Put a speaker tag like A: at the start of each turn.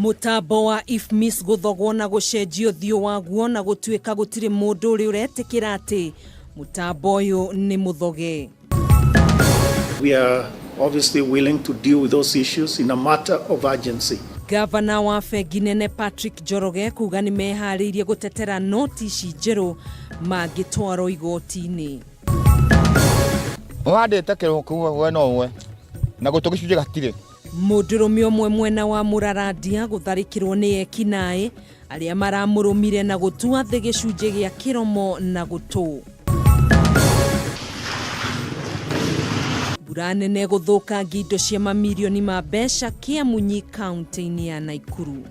A: Mũtambo wa IFMIS gũthogwo na gũcenjio ũthiũ waguo na gũtuĩka gũtirĩ mũndũ ũrĩ ũretĩkĩra atĩ mũtambo ũyũ nĩ mũthoge.
B: We are obviously willing to deal with those issues in a matter of urgency.
A: Gavana wa bengi nene Patrick Njoroge kuga nĩ meharĩirie gũtetera noti ici njerũ mangĩtwarwo igoti-inĩ.
C: Ũhandĩte kĩrũkũ we no ũwe na gũtũ gĩcunjĩ gatirĩ.
A: Mũndũrũme ũmwe mwena wa Mũrarandia gũtharĩkĩrwo nĩ ekinaĩ arĩa maramũrũmire na gũtua thĩ gĩcunjĩ gĩa kĩromo na gũtũ. Mbura nene gũthũkangia indo cia mamirioni ma mbeca Kĩamunyi kaunti-inĩ ya Naikuru.